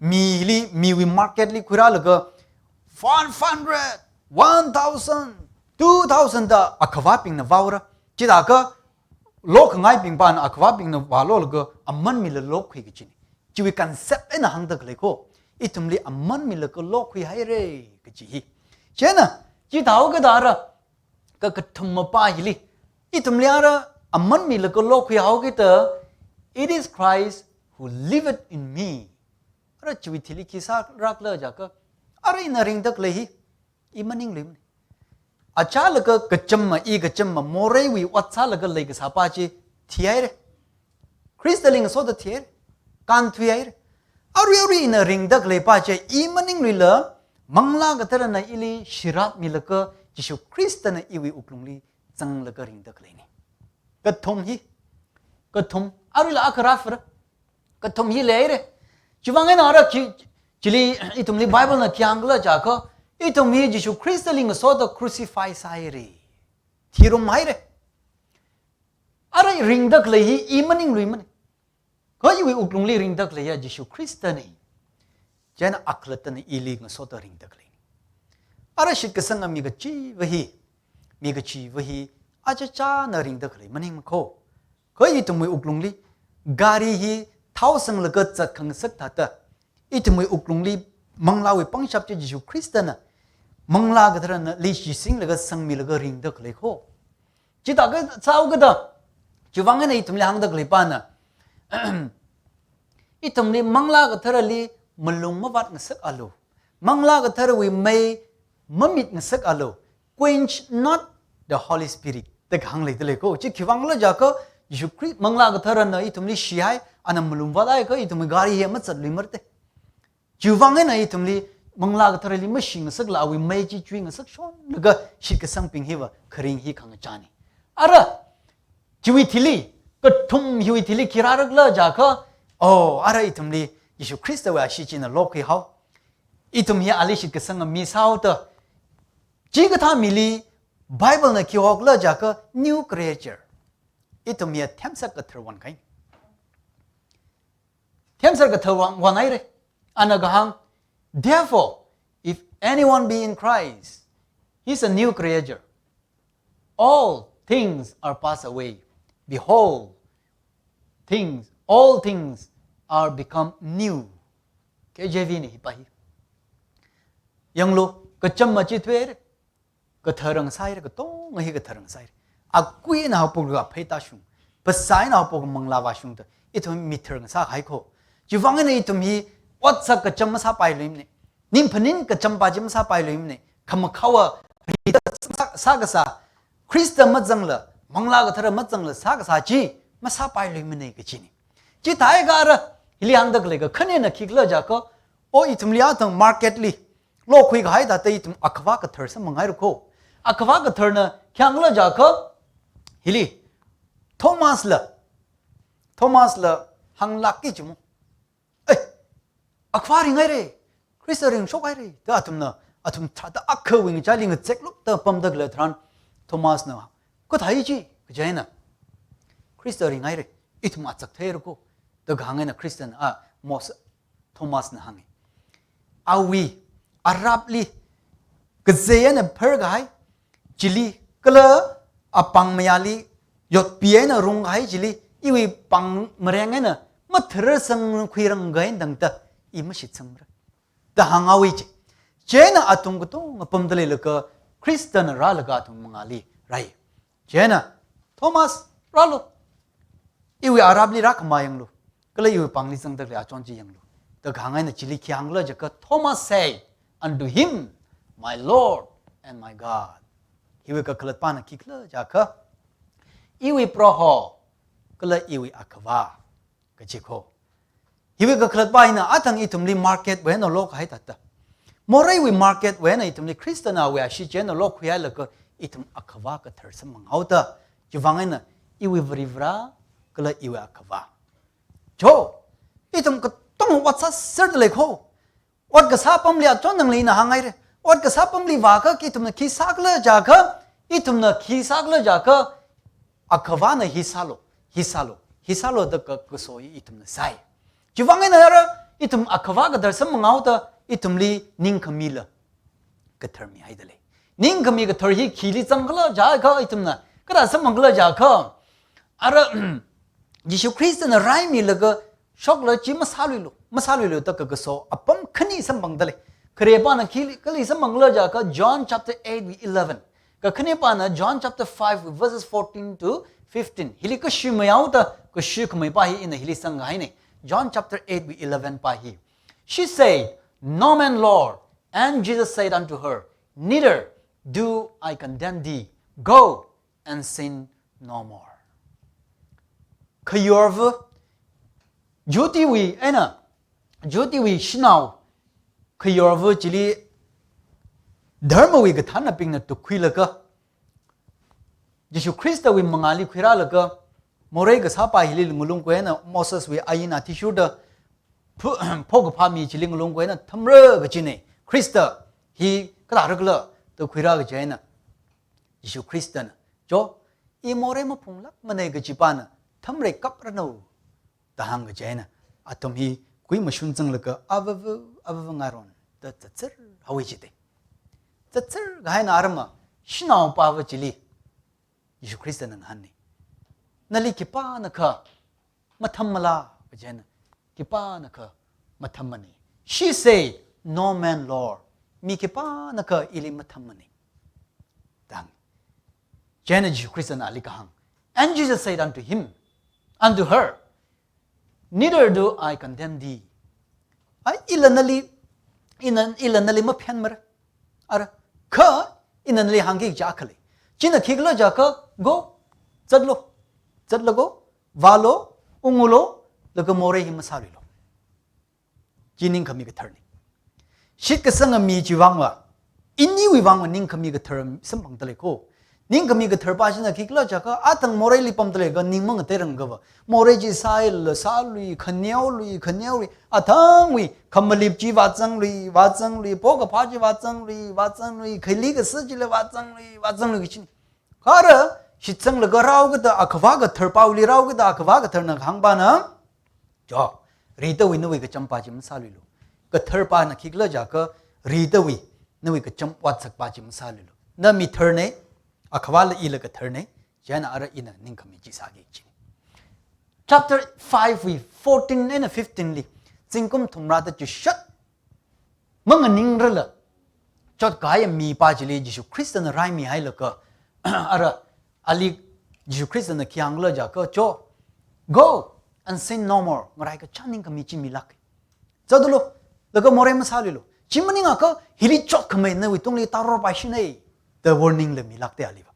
mili, miwui market li khuirālaga, five hundred, one thousand, two thousand da akhavabingna vāura. Chithākha, lokhangaibing pana akhavabingna vālolaga, aman mila lokhui kajina. Chiwui concept eina hāngda khalei kho, ithumli aman milaga lokhuihaira kaji hi. Chieina, chithāhaokida ara, kakathuma pā hili, ithumli ara aman milaga lokhuihaokida, "It is Christ who liveth in me." Ara chiwui thili khi sāra khala jiakha, ara ina ringda khalei hi, i maningluimana. Achālaga kachama, i kachama, moreiwui ot sālaga leikasā pā chi thihaira. Christli ngasoda thihaira. Kānthuihaira. Arui arui ina ringda khalei pā chi i maningluila, Manglā Katharana ili shirat milaga, Jesu Christna iwui wuklungli zanglaga ringda khaleina. Kathum hi. Kathum. Aruila akha rāfara. Kathum hi leire. Chiwuivang eina ara khi, chili ithumli Bible na khi hāngkhala jiakha, ithum hi Jishu Khristali ngasoda crucify sāhaire. Thirum haire. Ara ringda khalei hi i maningluimana. Kha iwui wuklungli ringda khaleiya Jishu Khristana. Chieina akhalattana ili ngasoda ringda khalei. Ara shitkasanga mi kachiva hi, mi kachiva hi, achacha na ringda khalei maningmana kho. Kha ithumwui wuklungli, gari hi thao sanglaga zatkhangasak thāda, ithumwui wuklungli manglāwui pangshap chi Jishu Khristana, Manglā Katharana leishisinglaga sangmilaga ringda khalei kho. Chithākha sāhaokida, chiwuivang eina ithumli hāngda khaleipana, ithumli Manglā Katharali malung mavātngasakalu. Manglā Katharawui mei mamitngasakalu. Quench not the Holy Spirit da kahāng leidalei kho. Chi khiwuivang khala jiakha, Jishu Khrist Manglā Katharana ithumli shihai, ana malung vāthai kha ithumwui gari hi mazatluimara te. Chiwuivang eina ithumli Manglā Katharali mashingasakla awui mei chi chuingasakshonlaga shitkasangbing hiva kharing hi khangachāna. Ara, chiwui thili, kathum hiwui thili khi rārakhala jiakha, oh, ara ithumli Jishu Khristawui ashee china lokhuihao. Ithum hi ali shitkasanga mi sāhaoda, chikathā mili Bible na khi hokhala jiakha new creature. Ithum hi themsak kathar wan kahai. Themsak kathar wan, wan haire. Ana kahāng, "Therefore, if anyone be in Christ, he is a new creature. All things are passed away. Behold, things, all things are become new." K J V na hipa hi. Yanglu, kacham machithuire. Katharangasakhaire, katonga hi katharangasakhaire. Akuina haophoklaga phei tāshung, phasāna haophoklaga manglā vāshungda, ithum mi tharangasakahai kho. Chiwuivang eina ithum hi otsak kacham masāpailuimana. Ning phaning kacham pa chi masāpailuimana. Khamakhaowa rida sā, sākasā, Khrista mazangla, Manglā Kathara mazangla sākasā chi masāpailuimana kachina. Chithākha ara, hili hāngda khalei kakhanena khikhala jiakha, o ithumli athang market li lokhuikahai thāda ithum Akhava Kathar samphanghairakho. Akhava Katharna khi hāngkhala jiakha, hili, Thomasla, Thomasla hānglākki jimu. "Ei, Akhava ringhaire, Khrista ringshokhaire," da athumna, athum tharāda akhawui ngachāli ngazeklukda pamda khalei tharan, Thomasna, "Kathā chi?" kaji eina, "Khrista ringhaire, ithum otsak theirakho," da kahāng eina Khristana, a, Mos-, Thomasna hānga. Awui arapli kazei eina pharkahai chili kala apāng mayāli yotpi eina rungkahai chili, iwui pāng mareng eina mathararsangkhuirang kahai tangda i mashitsangmara da hānghaowa chi. Chieina athum katonga pamda leilaga Khristana rālaga athum mangāli rāi. Chieina, "Thomas, rālu. Iwui arapli rākhamā yanglu. Kala iwui pāngli zangda khalei achon chi yanglu," da kahāng eina chili khi hāngkhala jiakha, Thomas said unto him, "My Lord and my God." Hiwui kakhalatpana khikhala jiakha, "Iwui Proho, kala iwui Akhava," kaji kho. Hiwui kakhalatpa hina athang ithumli market wui eina lokahai thāda, moreiwui market wui eina ithumli Khristana awui ashee chi eina lokhuihailaga ithum Akhava Kathar samphanghaoda, chiwuivang eina, "Iwui Varivara, kala iwui Akhava." Cho, ithum katonga ot sāserda lei kho. Ot kasā apamli achon nangli ina hānghaire. Ot kasā apamli vākha ithumna khi sākhala jiakha, ithumna khi sākhala jiakha, Akhavana hi sālu, hi sālu, hi sālu da ka-, kaso hi ithumna sai. Chiwuivang eina ara, ithum Akhava Kathar samphanghaoda, ithumli ningkhamila katharmihaida lei. Ningkhami kathar hi khili zangkhala jiakha ithumna, kathāda samphangkhala jiakha, ara, Jishu Khristana raimilaga shokla chi masāluilu, masāluilu da ka-, kaso apam khani samphangda lei. Kharepana khili, kali samphangkhala jiakha John chapter eight wui eleven. Kakhanepana John chapter five wui verses fourteen to fifteen. Hili kashui mayāhaoda, kashui khameipa hi ina hili sangkahaina. John chapter eight wui eleven pa hi. She said, "No man, Lord." And Jesus said unto her, "Neither do I condemn thee. Go and sin no more." Khayorva, Jihudwui eina, Jihudwui shanao, khayorva chili dharmawui kathānnabingna tukhuilaga, Jishu Khristawui mangāli khuirālaga morei kasāpa hili ngalung khuina Moseswui ain athishurda phu-, phokaphā mi chili ngalung khuina thamra kajina. Khrista hi kathāra khala da khuirā kaji eina Jishu Khristana, "Jo, i morei maphunglākmana," kajipana, "Thamra kapranu," da hāng kaji eina, athum hi kui mashun zanglaga avava, avava ngaron da zatzar haowa jida. Zatzar kahai eina arama shanaopava chili Jishu Khristana ngahāna, "Nali khipānakha mathammala?" kaji eina, "Khipānakha mathammana." She say, "No man, Lord." "Mi khipānakha ili mathammana," da hānga. Chieina Jishu Khristana ali kahāng. And Jesus said unto him, unto her, "Neither do I condemn thee." Ai, ila nali, ina, ila nali maphenmara. Ara, kha ina nali hāngki kaja khalei. China khikhala jiakha, "Go, zatlo, zatlaga, vālo, unglo, laga morei hi masāluilo." Chi ningkhami katharna. Shitkasanga mi chiwui vangva, iniwui vangva ningkhami kathar samphangda lei ko. Ningkhami katharpa china khikhala jiakha, athang moreili pamda leilaga ning mangateirangakha va, morei chi sālala sālui, khaneolui, khaneolui, athangwui khamalip chi vāzanglui, vāzanglui, phokaphā chi vāzanglui, vāzanglui, khaili kasā chila vāzanglui, vāzanglui kachina. Kha ara, shitsanglaga rao kathar, Akhava Katharpali rao kathar, Akhava Katharna kahāngpana, "Jo, ridawui nawui kachampa chi masāluilo." Katharpana khikhala jiakha, "Ridawui nawui kacham otsakpa chi masāluilo." Na mi tharna, Akhavala ila katharna, chieina ara ina ningkhami chi sāki kachina. Chapter five wui fourteen eina fifteen li, zingkum thumrada chishat manganingrarla chotkahai mipa chili Jishu Khristana raimihailaga, ara ali Jishu Khristana khi hāngkhala jiakha, "Jo, go and sin no more. Ngarai kachāng ningkhami chi milāka. Zatlo, laga morei masāluilo. Chi maningakha hili chotkhamei nawui tungli taror paishina," da warning la milākta aliva.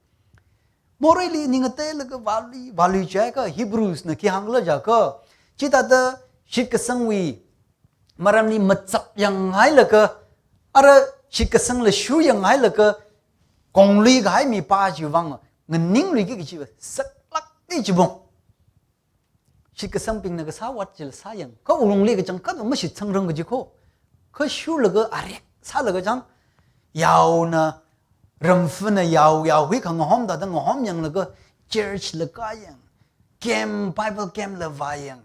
Moreili ningateilaga vālui, vālui jiakha Hebrews na khi hāngkhala jiakha, chithāda shitkasangwui maramli machap yanghailaga, ara shitkasangla shu yanghailaga, konglui kahai mipa chiwui vang nganingluiki kajiva saklāka chibong. Shitkasangbingna kasā ot chila sāyang, kha wuklungli kachangkhat mashitsangrang kaji ko. Kha shurlaga arek sālaga chang, yaona, ramfana yao, yao hui khangahom thāda ngahomyanglaga, church la kāyang, camp, Bible camp la vāyang,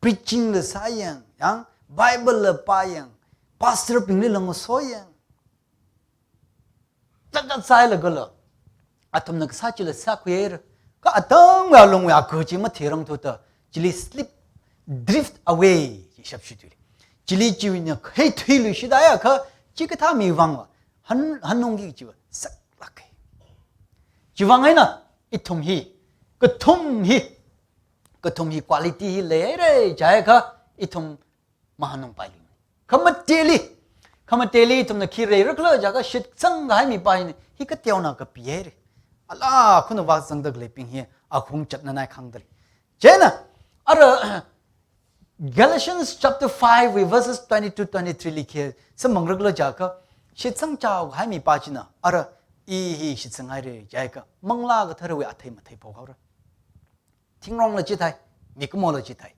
preaching la sāyang, yang, Bible la pāyang, pastor bingli la ngasoyang. Chākhat sāhailaga la, athumna kasā chila sākhuihaira. Kha athangwui alungwui akha chi mathirangthuda, chili slip, drift away, chi shapshi tuili. Chili chiwuina khaithuiluishit jiakha, chikathā miwui vangva, han, hanungki chiva saklāka. Chiwui vang eina, ithum hi, kathum hi, kathum hi quality hi leira jiakha, ithum mahanungpailui. Khamateli, khamateli ithumna khi leirakhala jiakha shitsang kahai mipa hina, hi kateona kapihaira. Ala khuna vāzangda khaleibing hi, akhung chatnanai khangdalei. Chieina, ara, Galatians chapter five wui verses twenty-two, twenty-three li khi samphangrakhala jiakha, shitsang chao kahai mipa china, ara, i hi shitsanghaira jiakha, Manglā Katharawui athei mathei phokhaora. Thingrongla chithei, mikumola chithei.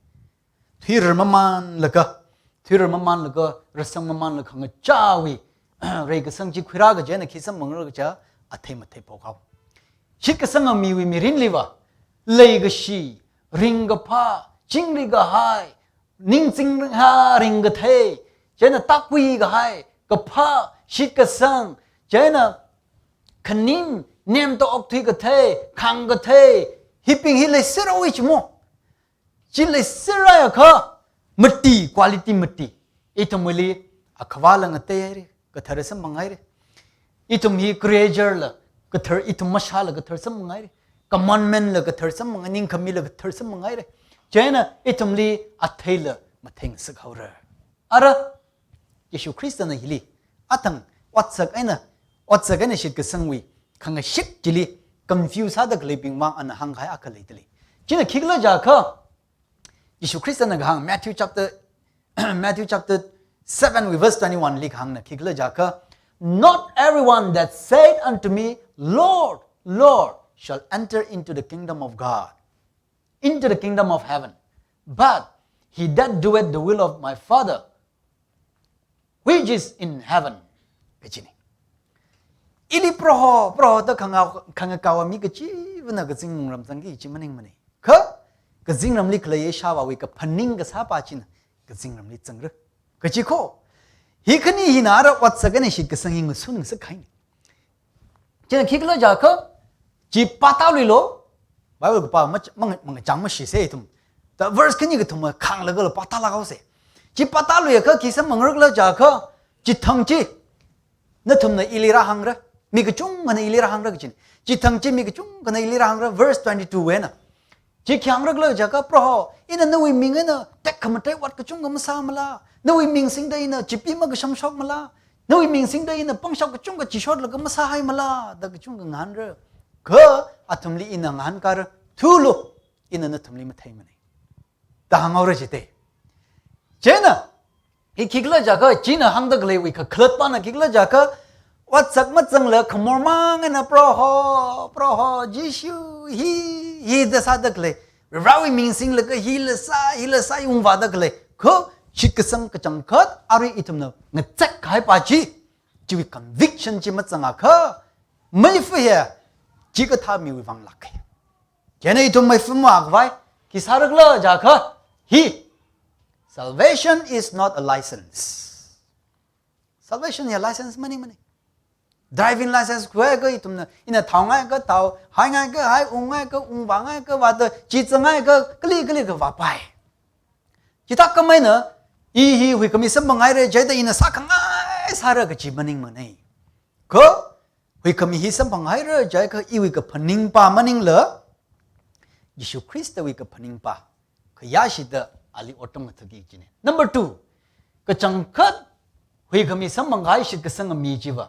Thuirar mamanlaga, thuirar mamanlaga, rasang mamanlaga ngachāwui, reikasang chi khuirā kaji eina khi samphangra kaja, athei mathei phokhao. Shitkasanga miwui mirinliva, leikashi, ringkaphā, chingri kahai, ningching ringha ringkathei, chieina takkui kahai, kaphā, shitkasang, chieina khanim, nemtok okthui kathei, khāng kathei, hibing hi leiserhaowa chimo. Chi leiserhaiakha, mati, quality mati. Ithumwuili, Akhavāla ngateihaira, kathara samphanghaira. Ithum hi creature la, kathar, ithum mashāla kathar samphanghaira. Commandment la kathar samphang, ningkhamila kathar samphanghaira. Chieina, ithumli atheila matheingasakhaora. Ara, Jishu Khristana hili, athang, otsak eina, otsak eina shitkasangwui, khangashit chili, confuse sāda khaleibing vang ana hāngkahai akha leidalei. China khikhala jiakha, Jishu Khristana kahāng, Matthew chapter, Matthew chapter seven wui verse twenty-one li kahāngna khikhala jiakha, "Not everyone that said unto me, 'Lord, Lord,' shall enter into the kingdom of God, into the kingdom of heaven. But he that doeth the will of my Father, which is in heaven, kajina. Ili Proho, Proho da khanga, khangakaowa mi kachivana kazingram zangki kaji maningmana. Kha, kazingramli khalei Ishāvāwui kaphaning kasāpa china kazingramli zangra. Kaji kho, hi khani hina ara otsak eina shitkasang hi ngasun ngasak kahaina. China khikhala jiakha, chi pātāluilu, Bible kapā mach-, mang-, mangachang mashise ithum. Ta verse khani kathum khānglaga lo pātālākhaose. Chi pātāluiakha khi samphangra khala jiakha, chithang chi, nathumna ili rāhāngra, mi kachungkhana ili rāhāngra kajina. Chithang chi mi kachungkhana ili rāhāngra, verse twenty-two wui eina. Chi khi hāngra khala jiakha, Proho, ina nawui ming eina tekhamatei ot kachungkha masāmala? Nawui ming singda ina chipi makashamshokmala? Nawui ming singda ina pangshap kachungkha chishotlaga masāhaimala? Da kachungkha ngahānra. Kha athumli ina ngahānkāra, thulu, ina nathumli matheimana, da hānghaora jite. Chieina, hi khikhala jiakha, china hāngda khaleiwui kakhalatpana khikhala jiakha, otsak mazangla khamormang eina Proho, Proho, Jishu, hi, hi da sāda khalei. Varewui ming singlaga hila sā, hila sā, ungvāda khalei. Kha, shitkasang kachangkhat, arui ithumna ngazek kahaipa chi, chiwui conviction chi mazangakha, maleiphu hi, chikathā miwui vang lāka. Chieina ithum maleiphu makhavai, khi sāra khala jiakha, hi, salvation is not a license. Salvation hi license maningmana. Driving license khuiakha ithumna, ina thaongaiakha thao, haingaiakha hai, ungngaiakha ungvā, ngaiakha vāda, chi zangngaiakha kali kali kha vāpai. Chithākhamei eina, i hi huikhami samphanghaira jida ina sākhangai sāra kaji maningmana. Kha, huikhami hi samphanghaira jiakha iwui kaphaningpa maningla, Jishu Khristawui kaphaningpa khayāshida ali otram ngathaki kajina. Number two, kachangkhat huikhami samphanghai shitkasanga mi chiva,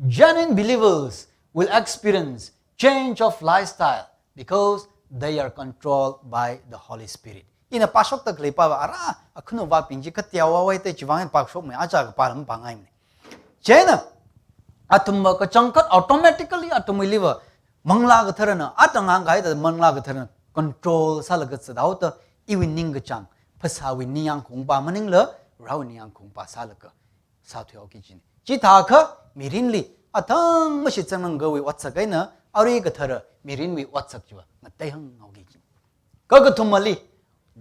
genuine believers will experience change of lifestyle because they are controlled by the Holy Spirit. Ina pāshokda khaleipa va ara, akhanuvābing chi kateowa vai te chiwui vang pāshokmei, aja kapā lam pāngaimana. Chieina, athumva kachangkhat automatically athumwuiliva Manglā Katharana, atang hāngkahai thāda Manglā Katharana control sālaga zathaoda iwui ningkachāng, phasāwui ningyāng khaungpa maningla, Varewui ningyāng khaungpa sālaga sāthuihaoki kajina. Chithākha mirinli athang mashitsangranglakha otsak eina, arui kathara mirinwui otsak chiva ngateihānghaoki kajina. Kakathumali,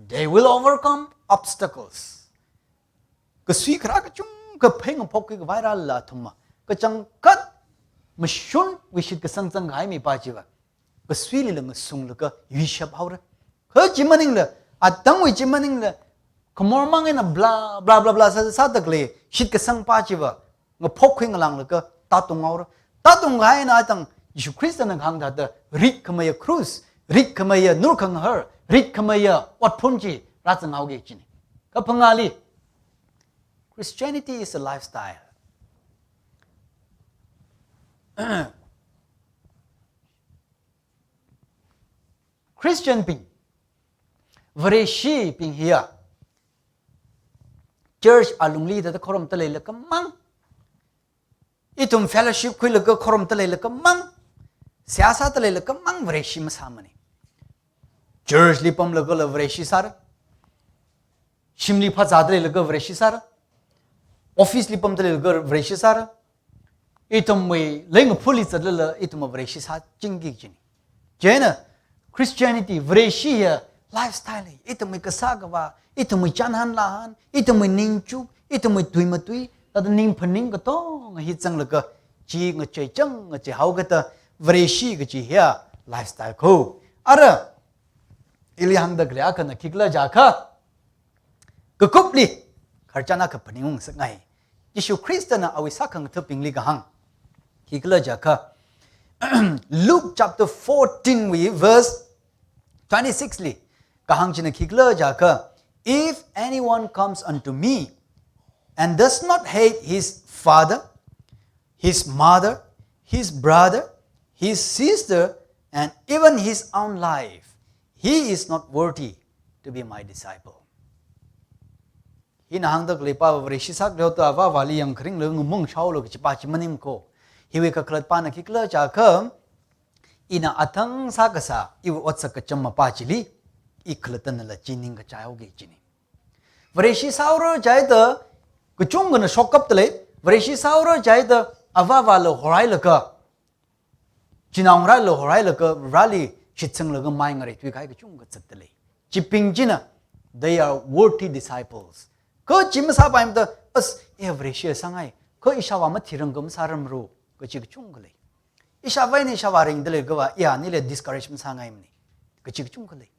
they will overcome obstacles. Kasui kharā kachungkha phei ngaphok khavai rālala athumva, kachangkhat mashunwui shitkasang zangkahai mipa chiva, kasuilila ngasunglaga yuishaphaora. Kha chi maningla, atangwui chi maningla, khamormang eina blah, blah, blah, blah sā, sāda khalei shitkasangpa chiva ngaphok khuingalānglaga tātunghaora. Tātungkahai eina atang Jishu Khristana kahāng thāda ritkhameiya cross, ritkhameiya nurkhangahar, ritkhameiya otphun chi rāzanghaoki kajina. Kaphangāli, Christianity is a lifestyle. Christian bing, Vareshibing hiya, church alungli thāda khorumda leilakha mang, ithum fellowship khuilaga khorumda leilakha mang, seihā sāda leilakha mang Vareshi masāmana. Church li pamlagala Vareshi sāra. Shimli phazāda leilaga Vareshi sāra. Office li pamda leilaga Vareshi sāra. Ithumwui leingaphuli zatlala ithumva Vareshi sāchingki kajina. Chieina Christianity, Vareshi hiya lifestyle hi, ithumwui kasā kavā, ithumwui chānhān lāhān, ithumwui ningchuk, ithumwui tui matui, thāda ning phaning katonga hi zanglaga, chi ngacheichang ngacheihaokida Vareshi kaji hiya lifestyle kho. Ara, ili hāngda khalei akhana khikhala jiakha, kakupli khararchan akha phaningung ngasakngai. Jishu Khristana awui sākhangathabingli kahāng, khikhala jiakha, Luke chapter fourteen wui verse twenty-six li kahāng china khikhala jiakha, "If anyone comes unto me and does not hate his father, his mother, his brother, his sister, and even his own life, he is not worthy to be my disciple." Hina hāngda khaleipa Vareshi sākhaleo da avāvali yangkharinglaga ngamung shaolu kajipa chi maningkho. Hiwui kakhalatpana khikhala jiakha, Ina athang sākasā, iwui otsak kacham mapā chili, i khalattana la chi ningkachai haoki kajina. Vareshi sāhaora jihaida, kachungkhana shokkapta lei, Vareshi sāhaora jihaida, avā avāla horhailaga, chinaongarāla horhailaga, Vareli shitsanglaga mai ngareithui kahai kachungkha zatda lei. Chibing china, they are worthy disciples. Kha chi masāpaimada, as, i Vareshi sāngai, kha ishāvā mathirang kha masārarmara, kachi kachungkha lei. Ishāvā eina ishāvā ringda leilakhava, i anili discourage masāngaimana, kachi kachungkha lei.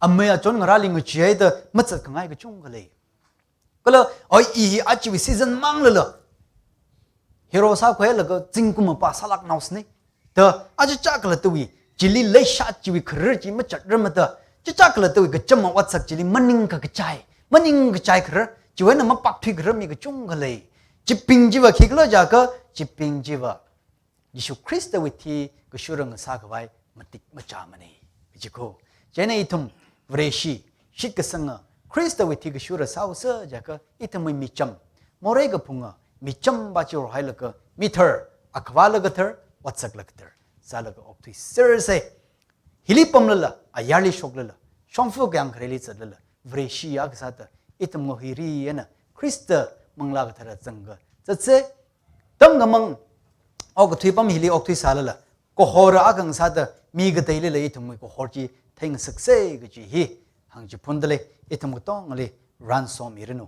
Amei achon ngarāli ngacheehaida mazatkhangai kachungkha lei. Kala, oi, i hi achiwui season manglala, hero sākhuilaga zingkum mapā sālāknaosana da, achichā khalattawui, chili leishat chiwui kharar chi machatrarmada, chichā khalattawui kacham otsak chili maningkakachai, maningkachai kharar, chiwui eina mapakthui kharar mi kachungkha lei. Chibing chiva khikhala jiakha, chibing chiva Jishu Khristawui thi kashura ngasākhavai matik machāmana, kajiko. Chieina ithum Vareshi shitkasanga Khristawui thi kashura sāhaosa jiakha ithumwui micham, morei kaphunga micham pa chi horhailaga, mithar, akhavāla kathar, otsakla kathar sālaga okthuisersa. Hili pamlala, ayarli shoklala, shongfa kayāng khareli zatlala, Vareshi akha sāda, ithum ngahuiri eina Khrista Manglā Kathara zangkazatsa. Tamkhamang okathui pam hili okthuisālala, kahor akha ngasāda, mi kateilila ithumwui kahor chi theingasaksa kaji hi hāngchiphunda lei. Ithum katongali ransommiranu.